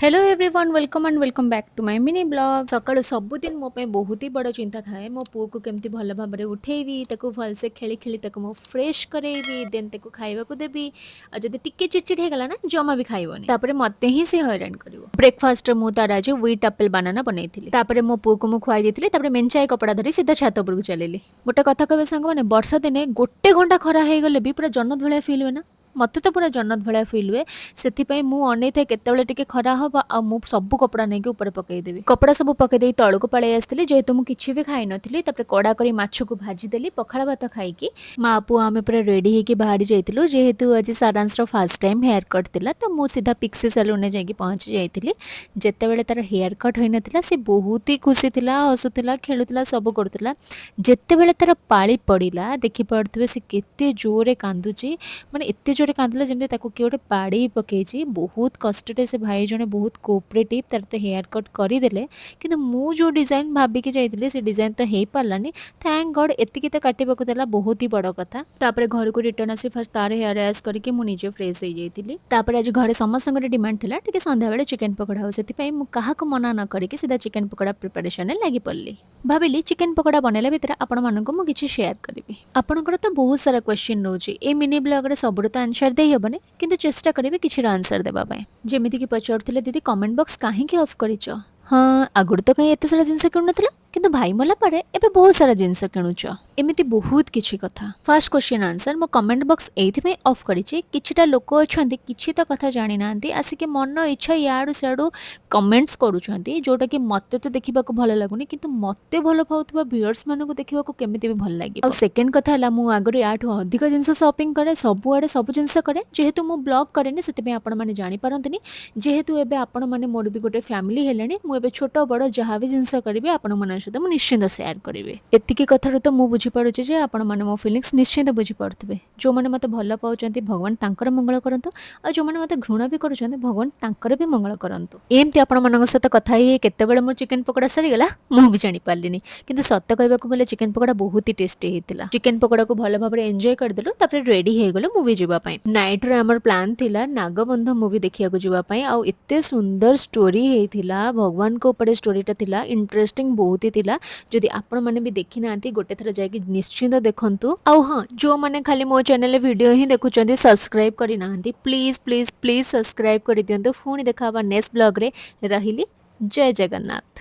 Hello everyone, welcome and welcome back to my mini vlog। ସକାଳୁ ସବୁଦିନ ମୋ ପାଇଁ ବହୁତ ହି ବଡ଼ ଚିନ୍ତା ଥାଏ, ମୋ ପୁଅକୁ କେମିତି ଭଲ ଭାବରେ ଉଠେଇବି, ତାକୁ ଭଲସେ ଖେଳି ଖେଳି ତାକୁ ମୁଁ ଫ୍ରେଶ୍ କରେଇବି, ଦେନ୍ ତାକୁ ଖାଇବାକୁ ଦେବି। ଆଉ ଯଦି ଟିକେ ଚିଡ଼ଚିଡ଼ ହେଇଗଲା ନା, ଜମା ବି ଖାଇବନି, ତାପରେ ମୋତେ ହିଁ ସେ ହଇରାଣ କରିବ। ବ୍ରେକଫାଷ୍ଟରେ ମୁଁ ତାର ଆଜି ୱିଟ୍ ଆପେଲ୍ ବାନାନା ବନେଇଥିଲି। ତାପରେ ମୋ ପୁଅକୁ ମୁଁ ଖୁଆଇ ଦେଇଥିଲି। ତାପରେ ମେଞ୍ଚାଏ କପଡ଼ା ଧରି ସିଧା ଛାତ ଉପରକୁ ଚାଲିଲି। ଗୋଟେ କଥା କହିବେ ସାଙ୍ଗମାନେ, ବର୍ଷା ଦିନେ ଗୋଟେ ଘଣ୍ଟା ଖରା ହେଇଗଲେ ବି ପୁରା ଜନ୍ନତ ଭଳିଆ ଫିଲ୍ ହୁଏ ନା? ମୋତେ ତ ପୁରା ଜନ୍ନତ ଭଳିଆ ଫିଲ୍ ହୁଏ। ସେଥିପାଇଁ ମୁଁ ଅନେଇଥାଏ କେତେବେଳେ ଟିକେ ଖରା ହବ ଆଉ ମୁଁ ସବୁ କପଡ଼ା ନେଇକି ଉପରେ ପକେଇଦେବି। କପଡ଼ା ସବୁ ପକେଇ ଦେଇ ତଳକୁ ପଳେଇ ଆସିଥିଲି, ଯେହେତୁ ମୁଁ କିଛି ବି ଖାଇନଥିଲି। ତାପରେ କଡ଼ା କରି ମାଛକୁ ଭାଜିଦେଲି। ପଖାଳ ଭାତ ଖାଇକି ମା ପୁଅ ଆମେ ପୁରା ରେଡ଼ି ହେଇକି ବାହାରି ଯାଇଥିଲୁ। ଯେହେତୁ ଆଜି ସାରାଂଶର ଫାର୍ଷ୍ଟ ଟାଇମ୍ ହେୟାର କଟ୍ ଥିଲା, ତ ମୁଁ ସିଧା ପିକ୍ସି ସାଲୁନରେ ଯାଇକି ପହଞ୍ଚି ଯାଇଥିଲି। ଯେତେବେଳେ ତାର ହେୟାର କଟ୍ ହୋଇନଥିଲା, ସେ ବହୁତ ହି ଖୁସି ଥିଲା, ହସୁଥିଲା, ଖେଳୁଥିଲା, ସବୁ କରୁଥିଲା। ଯେତେବେଳେ ତାର ପାଳି ପଡ଼ିଲା, ଦେଖିପାରୁଥିବେ ସେ କେତେ ଜୋରରେ କାନ୍ଦୁଛି। ମାନେ ଏତେ ଜୋରରେ କାନ୍ଦିଲା ଯେମିତି ତାକୁ କିଏ ଗୋଟେ ବାଡ଼େଇ ପକେଇଛି। ବହୁତ କଷ୍ଟରେ ସେ ଭାଇ ଜଣେ ବହୁତ କୋଅପରେଟିଭ୍, ତାର ତ ହେୟାର କଟ୍ କରିଦେଲେ। କିନ୍ତୁ ମୁଁ ଯେଉଁ ଡିଜାଇନ୍ ଭାବିକି ଯାଇଥିଲି, ସେ ଡିଜାଇନ୍ ତ ହେଇପାରିଲାନି। Thank ଗଡ଼୍, ଏତିକି ତ କାଟିବାକୁ ଦେଲା, ବହୁତ ହି ବଡ଼ କଥା। ତାପରେ ଘରକୁ ରିଟର୍ନ ଆସି ଫାର୍ଷ୍ଟ ତାର ହେୟାର ୱାଶ୍ କରିକି ମୁଁ ନିଜେ ଫ୍ରେଶ୍ ହେଇଯାଇଥିଲି। ତାପରେ ଆଜି ଘରେ ସମସ୍ତଙ୍କର ଡିମାଣ୍ଡ ଥିଲା ଟିକେ ସନ୍ଧ୍ୟାବେଳେ ଚିକେନ୍ ପକୋଡ଼ା ହଉ। ସେଥିପାଇଁ ମୁଁ କାହାକୁ ମନା ନ କରିକି ସିଧା ଚିକେନ୍ ପକୋଡ଼ା ପ୍ରିପାରେସନରେ ଲାଗି ପଡ଼ିଲି। ଭାବିଲି ଚିକେନ୍ ପକୋଡ଼ା ବନେଇଲା ଭିତରେ ଆପଣମାନଙ୍କୁ ମୁଁ କିଛି ସେୟାର କରିବି। ଆପଣଙ୍କର ତ ବହୁତ ସାରା କ୍ୱେଶ୍ଚିନ୍ ରହୁଛି। ଏ ମିନି ବ୍ଲଗ୍ରେ ସବୁର ତ ଆନ୍ସର ଦେଇହେବନି, କିନ୍ତୁ ଚେଷ୍ଟା କରିବି କିଛିର ଆନ୍ସର ଦେବା ପାଇଁ। ଯେମିତିକି ପଚାରୁଥିଲେ, ଦିଦି, କମେଣ୍ଟ ବକ୍ସ କାହିଁକି ଅଫ୍ କରିଛ? ହଁ, ଆଗରୁ ତ କାହିଁ ଏତେ ସାରା ଜିନିଷ କିଣୁନଥିଲ, କିନ୍ତୁ ଭାଇ ମଲା ପରେ ଏବେ ବହୁତ ସାରା ଜିନିଷ କିଣୁଛ, ଏମିତି ବହୁତ କିଛି କଥା। ଫାର୍ଷ୍ଟ କ୍ୱେଶ୍ଚିନ୍ ଆନ୍ସର, ମୁଁ କମେଣ୍ଟ ବକ୍ସ ଏଇଥିପାଇଁ ଅଫ୍ କରିଛି, କିଛିଟା ଲୋକ ଅଛନ୍ତି, କିଛି ତ କଥା ଜାଣିନାହାନ୍ତି, ଆସିକି ମନ ଇଚ୍ଛା ଇଆଡ଼ୁ ସିଆଡ଼ୁ କମେଣ୍ଟସ୍ କରୁଛନ୍ତି, ଯେଉଁଟାକି ମୋତେ ତ ଦେଖିବାକୁ ଭଲ ଲାଗୁନି, କିନ୍ତୁ ମୋତେ ଭଲ ପାଉଥିବା ଭିଉଅର୍ସ ମାନଙ୍କୁ ଦେଖିବାକୁ କେମିତି ବି ଭଲ ଲାଗିବ? ଆଉ ସେକେଣ୍ଡ କଥା ହେଲା, ମୁଁ ଆଗରୁ ୟାଠୁ ଅଧିକ ଜିନିଷ ସପିଂ କରେ, ସବୁଆଡ଼େ ସବୁ ଜିନିଷ କରେ। ଯେହେତୁ ମୁଁ ବ୍ଲଗ୍ କରେନି, ସେଥିପାଇଁ ଆପଣମାନେ ଜାଣିପାରନ୍ତିନି। ଯେହେତୁ ଏବେ ଆପଣମାନେ ମୋର ବି ଗୋଟେ ଫ୍ୟାମିଲି ହେଲେଣି, ମୁଁ ଏବେ ଛୋଟ ବଡ଼ ଯାହା ବି ଜିନିଷ କରିବି, ଆପଣମାନଙ୍କ ସହିତ ମୁଁ ନିଶ୍ଚିନ୍ତ ସେୟାର କରିବି। ଏତିକି କଥାରୁ ତ ମୁଁ ବୁଝିପାରୁଛି ଯେ ଆପଣମାନେ ମୋ ଫିଲିଙ୍ଗସ୍ ନିଶ୍ଚିନ୍ତ ବୁଝିପାରୁଥିବେ। ଯେଉଁମାନେ ମୋତେ ଭଲ ପାଉଛନ୍ତି, ଭଗବାନ ତାଙ୍କର ମଙ୍ଗଳ କରନ୍ତୁ, ଆଉ ଯେଉଁମାନେ ମୋତେ ଘୃଣା ବି କରୁଛନ୍ତି, ଭଗବାନ ତାଙ୍କର ବି ମଙ୍ଗଳ କରନ୍ତୁ। ଏମିତି ଆପଣମାନଙ୍କ ସହିତ କଥା ହେଇ ହେଇ କେତେବେଳେ ମୋ ଚିକେନ୍ ପକୋଡ଼ା ସରିଗଲା, ମୁଁ ବି ଜାଣିପାରିଲିନି। କିନ୍ତୁ ସତ କହିବାକୁ ଗଲେ ଚିକେନ୍ ପକୋଡ଼ା ବହୁତ ହି ଟେଷ୍ଟି ହେଇଥିଲା। ଚିକେନ୍ ପକୋଡ଼ାକୁ ଭଲ ଭାବରେ ଏନ୍ଜୟ କରିଦେଲୁ। ତାପରେ ରେଡ଼ି ହେଇଗଲୁ ମୁଭି ଯିବା ପାଇଁ। ନାଇଟ୍ରେ ଆମର ପ୍ଲାନ୍ ଥିଲା ନାଗବନ୍ଧ ମୁଭି ଦେଖିବାକୁ ଯିବା ପାଇଁ। ଆଉ ଏତେ ସୁନ୍ଦର ଷ୍ଟୋରି ହେଇଥିଲା, ଭଗବାନଙ୍କ ଉପରେ ଷ୍ଟୋରିଟା ଥିଲା, ଇଣ୍ଟରେଷ୍ଟିଂ ବହୁତ ହି ଥିଲା। ଯଦି ଆପଣମାନେ ବି ଦେଖିନାହାନ୍ତି, ଗୋଟେ ଥର ଯାଇକି ନିଶ୍ଚିନ୍ତ ଦେଖନ୍ତୁ। ଆଉ ହଁ, ଯେଉଁମାନେ ଖାଲି ମୋ ଚ୍ୟାନେଲରେ ଭିଡ଼ିଓ ହିଁ ଦେଖୁଛନ୍ତି, ସବସ୍କ୍ରାଇବ୍ କରିନାହାନ୍ତି, ପ୍ଲିଜ୍ ପ୍ଲିଜ୍ ପ୍ଲିଜ୍ ସବସ୍କ୍ରାଇବ୍ କରିଦିଅନ୍ତୁ। ପୁଣି ଦେଖା ହେବା ନେକ୍ସଟ ବ୍ଲଗ୍ରେ। ରହିଲି, ଜୟ ଜଗନ୍ନାଥ।